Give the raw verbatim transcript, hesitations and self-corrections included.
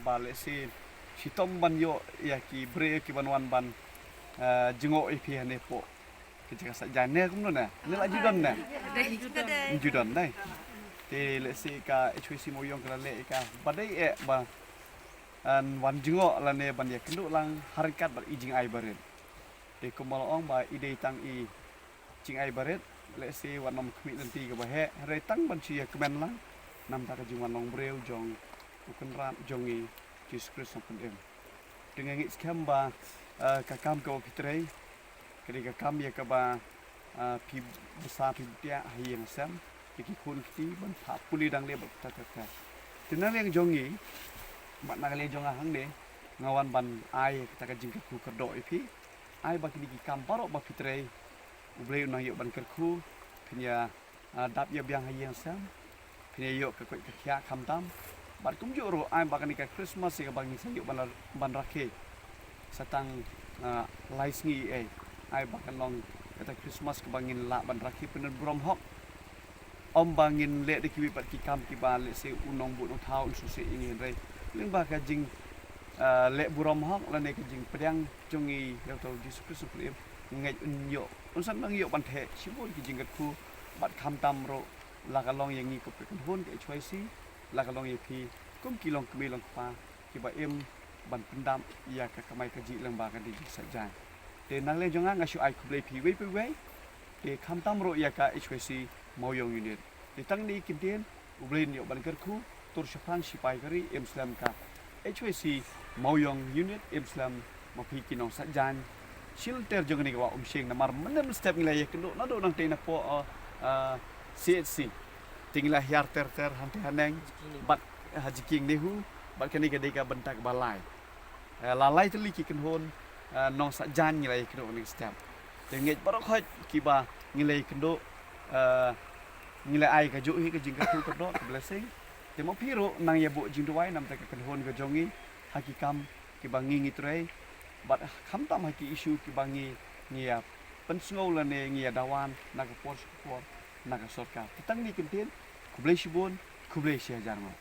Ba lehse shitom ban ïoh ïa ki briew ki ban wan ban, eh, jngoh ïa phi hangne hapoh ka jaka Saitjaiñ ne kumno ne? Ne la ju don ne? Ju don dei. Te lehse ka H Y C Mawïong ka la leh ïa ka ba dei eh ba, eh, wan jngoh lane ban ïakynduh lang ha ryngkat bad i jingai barit. Te kumba la ong ba i dei tang i jingai barit, lehse wat nym khmih lynti kaba heh, hynrei tang ban shu ïakmen lang namar ka jingwan long briew jong u Kynrad jong ngi Jisu Khrist Nongpynim. Te nga ngeit skhem ba, eh, ka kam kaba phi trei ka dei ka kam ïa kaba, eh, phi bsa phi btiah ha ïing ha sem ïa ki khun kti ban phah pule dang leh bad kata kata. Te na liang jong ngi bad na liang jong nga hangne nga wan ban ai kata ka jingkyrkhu kyrdoh ïa phi. Ai ba kine ki kam baroh ba phi trei U Blei un nang ïoh ban kyrkhu, phin ïa, ah, dap ïa biang ha ïing ha sem, phin ïa ïoh ka koit ka khiah khamtam. Bad kumjuh ruh ai ba kane ka Christmas ïa kaba ngin sa ïoh ban, ban rakhe sa tang, ah, lai sngi ei, ai ba kan long kata Christmas kaba ngin lah ban rakhe pynburom hok. Ym ba ngin leh da kiwei pat ki kam kiba lehse u nongbud nongthaw un sngewsih ïa ngi, hynrei lyngba ka jing, ah, leh burom hok lane ka jingpdiang jong ngi ïa uta u Jisu Khrist Nongpynim, nga ngeit un ïoh, un sa nang ïoh ban theh shibun ki jingkyrkhu bad khamtam ruh la ka long ïa ngi kum ka kynhun ka H Y C, la ka long ïa phi kum ki longkmie longkpa kiba im ban pyndap ïa ka kamai kajih lyngba kane ka jingsaitjaiñ. Te na liang jong nga nga shu ai khublei phi iwei pa iwei. Te khamtam ruh ïa ka H Y C Mawïong Unit. Te tang kine ki ktien, U Blei un ïoh ban kyrkhu, tur shaphrang shipai ka ri, im slem ka H Y C Mawïong Unit, im slem ma phi ki nongsaitjaiñ. Shilynter jong kane ka Wah Umshing namar mynne mynstep ngi la ïakynduh naduh nangtei napoh, uh, uh, C H C. Te ngi la hiar ter ter hangtei haneng bad ha Jiking NEHU bad kane ka dei ka bynta kaba lai. Eh, la lai tylli ki kynhun, eh, nongsaitjaiñ ngi la ïakynduh mynstep. Te ngeit baroh khoit kiba ngi la ïakynduh, eh, ngi la ai kajuh hi ka jingkyrkhu kyrdoh ka blessing. Te ma phi ruh nang ïa buh jingduwai namar ka kynhun ka jong ngi ha ki kam kiba ngi ngi trei bad khamtam ha ki issue kiba ngi ngi ïa pynsngew lane ngi ïa dawan na ka por sha ka por na ka sorkar. Te tang kine ki ktien, khublei shibun, khublei shihajar nguh.